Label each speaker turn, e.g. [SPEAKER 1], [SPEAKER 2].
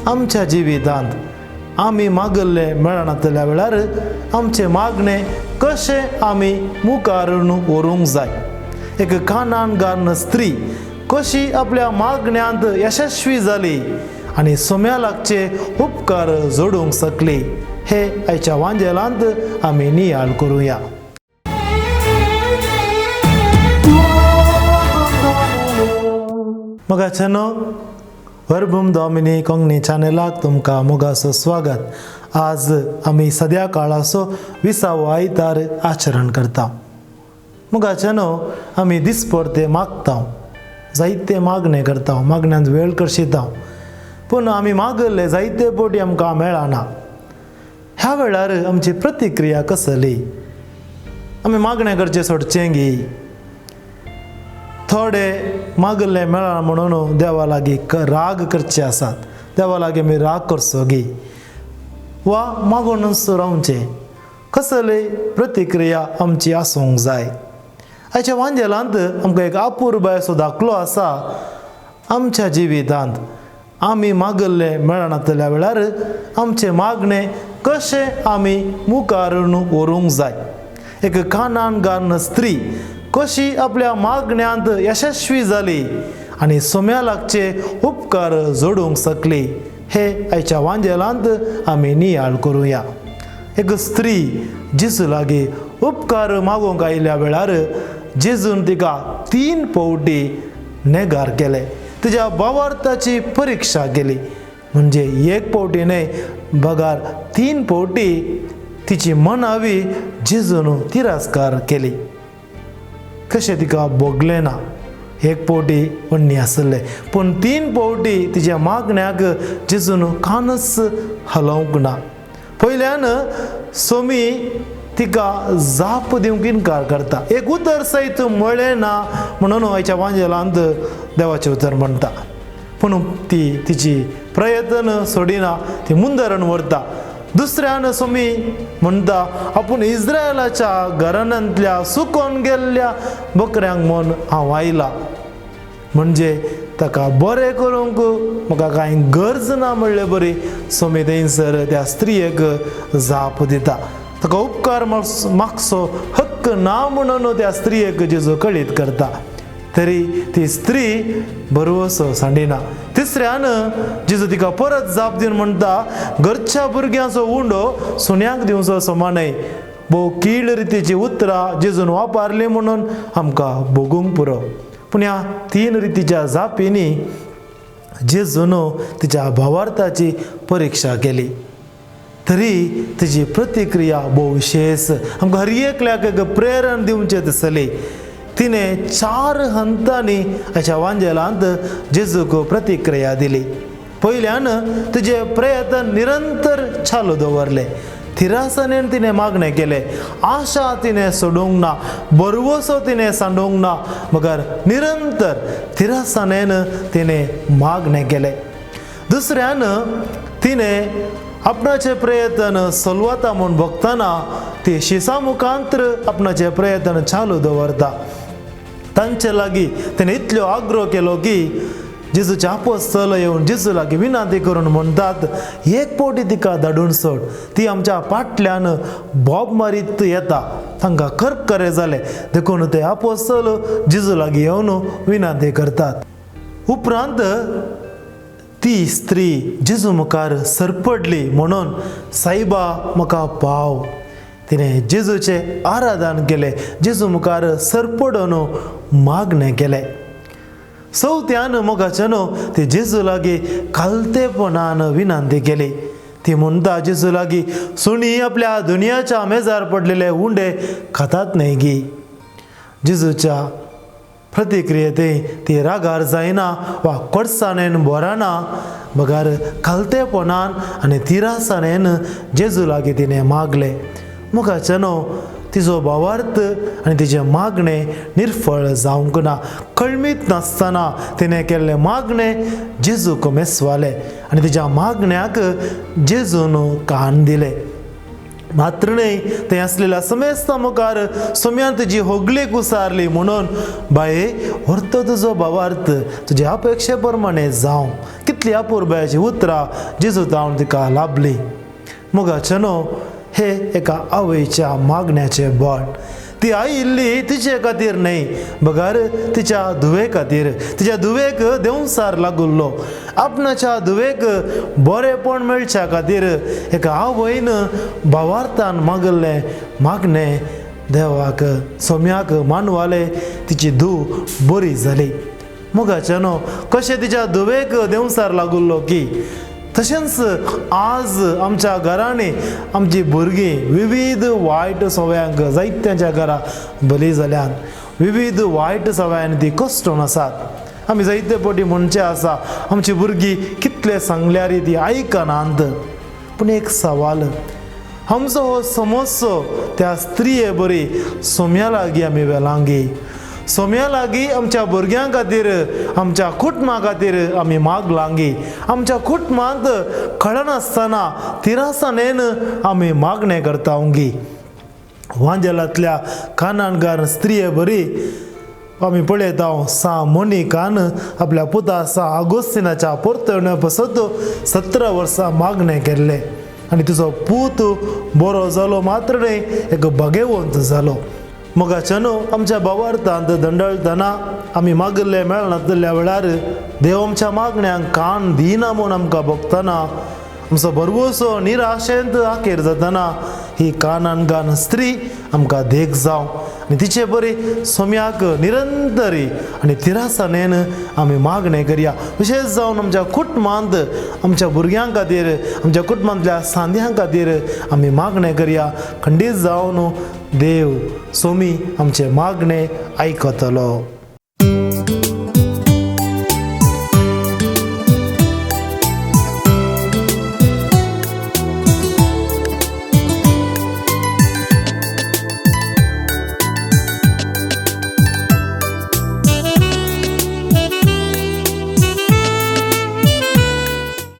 [SPEAKER 1] आमच्या जिवितांत आमी मागल्ले मेळनातल्या वेळार आमचें मागणें कशें आमी मुखार व्हरूंक जाय. एक कानान स्त्री कशी आपल्या मागण्यांत यशस्वी जाली आनी सोम्या लागचे उपकार जोडूंक शकली हे आयच्या वांजेलांत आमी नियाळ करुया. मोगाचेनो वर्बूम डॉमिनी कोंकणी चॅनलाक तुमकां मोगाचो स्वागत. आज आमी सद्या काळाचो विसावो आयतार आचरण करता. मोगाचेनो आमी दिसपडते मागता, जायते मागणे करता, मागण्यांत वेळ करशिता, पूण आमी मागल्ले जायते पटी आमकां मेळना. ह्या वेळार आमची प्रतिक्रिया कसली? आमी मागणें करचें सोडचें गी? थोडे मागल्ले मेळना म्हणून देवा लागीं राग करचे आसात, देवा लागीं आमी राग करचो गी वा मागूनच रावचें? कसली प्रतिक्रिया आमची आसूंक जाय? आयच्या वांजेलांत आमकां एक अपुरबायेचो दाखलो आसा. आमच्या जिवितांत आमी मागल्ले मेळनातल्या वेळार आमचें मागणें कशें आमी मुखार व्हरूंक जाय. एक कानान स्त्री कशी आपल्या मागण्यांत यशस्वी जाली आनी सोम्या लागचे उपकार जोडूंक शकली हे आयच्या वांजेलांत आमी नियाळ करुया. एक स्त्री जेजू लागीं उपकार मागूंक आयिल्ल्या वेळार जेजून तिका 3 फावटी नेगार केले, तिच्या भावार्थाची परिक्षा केली. म्हणजे एक फावटी न्हय बगार 3 फावटी तिची मनावी जेजून तिरस्कार केली. कशें तिका भोगलें ना. एक फावटी वण्णी आसले पूण 3 फावटी तिच्या मागण्याक जेजून कानच हलोवंक ना. पयल्यान सोमी तिका जाप दिवंक इनकार करता, एक उतर सयत म्हळें ना म्हणून आयच्या वांजेलांत देवाचें उतर म्हणटा. पूण ती तिची प्रयत्न सोडिना, ती मुंदरण व्हरता. दुसऱ्यान सोमी म्हणटा आपूण इस्रायलाच्या घराण्यांतल्या सुकोन गेल्ल्या बकऱ्यांक म्हूण हांव आयला, म्हणजे ताका बरें करूंक म्हाका कांय गरज ना म्हणले बरी सोमी थंयसर त्या स्त्रियेक जाप दिता. ताका उपकार मागचो हक्क ना म्हणून त्या स्त्रियेक जेजू कळीत करता, तरी ती स्त्री बरवसो सांडिना. तिसऱ्यान जेजू तिका परत जाप दिवन म्हणटा घरच्या भुरग्यांचो उंडो सुण्यांक दिवचो समा न्हय. भोव कीळ रितीची उतरां जेजून वापरली म्हणून आमकां भोगूंक पुरो. पूण ह्या 3 रितीच्या जापींनी जेजून तिच्या भावार्थाची परिक्षा केली, तरी तिची प्रतिक्रिया भोव विशेष आमकां हर एकल्याक एक प्रेरण दिवचें दिसली. तिणें 4 हंतांनी आयच्या वांजेलांत जेजूक प्रतिक्रिया दिली. पयल्यान तिजे प्रयत्न निरंतर चालू दवरले, थिरासनेन तिणें मागणें केलें, आशा तिणें सोडूंक ना, बरवसो तिणें सांडूंक ना, मगर निरंतर थिरासनेन तिणें मागणें केलें. दुसऱ्यान तिणें आपणाचे प्रयत्न सलवता म्हूण भोगतना ती शिसा मुखांत्र आपणाचे प्रयत्न चालू दवरता. तांचे लागीं तिणें इतलो आग्रो केलो की जेजूचे आपोस्तल येवन जेजू लागीं विनंती करून म्हणटात एक फावटी तिका धाडून सोड, ती आमच्या फाटल्यान बोब मारीत येता, तांकां करकरे जाले. देखून ते आपोस्तल जेजू लागीं येवन विनंती करतात. उपरांत ती स्त्री जेजू मुखार सरपडली म्हणून सायबा म्हाका पाव. तिणें जेजूचें आराधन केलें, जेजू मुखार सरपडून मागणें केलें. चवथ्यान मोगाच्यान ती जेजू लागीं खालतेपणान विनंती केली. ती म्हणटा जेजू लागीं सुणी आपल्या दुनियाच्या मेजार पडलेले उंडे खातात न्हय गी? जेजूच्या प्रतिक्रियेते ती रागार जायना वा कोडसाणेन बोराना, बगर खालतेपणान आनी तिरासाणेन जेजू लागीं तिणें मागलें. मोगाच्यानो तिजो भावार्थ आनी तिजें मागणें निर्फळ जावंक ना. कळमीत नासतना तिणें केल्लें मागणें जेजूक मेसवालें आनी तिज्या मागण्याक जेजून कान दिलें. मात्र न्हय थंय आसलेल्या समेस्ता मुखार सोम्यान तुजी होगळीक उसारली म्हणून बाये व्हरतो तुजो भावार्थ तुजे अपेक्षे प्रमाणे जावं. कितली अपुरबायेची उतरां जेजू तावन तिका लाभली. मोगाचेनो, हे एका आवयच्या मागण्याचें बळ. ती आयिल्ली तिचे खातीर न्हय, बगर तिच्या धुवे खातीर. तिच्या धुवेक देंवचार लागुल्लो. आपणाच्या धुवेक बरेपण मेळच्या खातीर एका आवयन भावार्थान मागल्लें मागणें देवाक सोम्याक मानवाले. तिची धूव बरी जाली. मोगाच्यानो, कशें तिच्या धुवेक देंवचार लागुल्लो की तशेंच आज आमच्या घरांनी आमची भुरगीं विविध वायट सवयांक जायत्यांच्या घरा बली जाल्यान. विविध वायट सवयांनी ती कश्टून आसात. आमी जायते फावटी म्हणचें आसा, आमची भुरगीं कितले सांगल्यार ती आयकनात. पूण एक सवाल, आमचो हो समस्यो त्या स्त्रिये बरी सोम्या लागीं आमी वेलांगी? सोम्या लागीं आमच्या भुरग्यां खातीर, आमच्या कुटुंबा खातीर आमी मागलांगी? आमच्या कुटुंबांत कळनासतना तिरासानेन आमी मागणें करता गी? वांजेलांतल्या कानानगार स्त्रिये बरी आमी पळयता, सा मोनिकान आपल्या पुता सा आगोस्तिनाच्या परतवण्या पसत 17 वर्सां मागणें केल्लें आनी तिचो पूत बरो जालो मात्र न्हय, एक भागेवंत जालो. मोगाच्यानो, आमच्या भावार्थांत दंडळतना आमी मागिल्लें मेळनासल्या वेळार, देव आमच्या मागण्यांक कान दिना म्हूण आमकां भोगतना, आमचो भरवसो निराशेंत आखेर जातना, ही कानान स्त्री आमकां देख जावं आनी तिचे बरी सोम्याक निरंतरी आनी तिरासानेन आमी मागणें करया. विशेश जावन आमच्या कुटुंबांत आमच्या भुरग्यां खातीर, आमच्या कुटुंबांतल्या सांद्यां खातीर आमी मागणें करया. खंडीत जावन देव सोमी आमचें मागणें आयकतलो.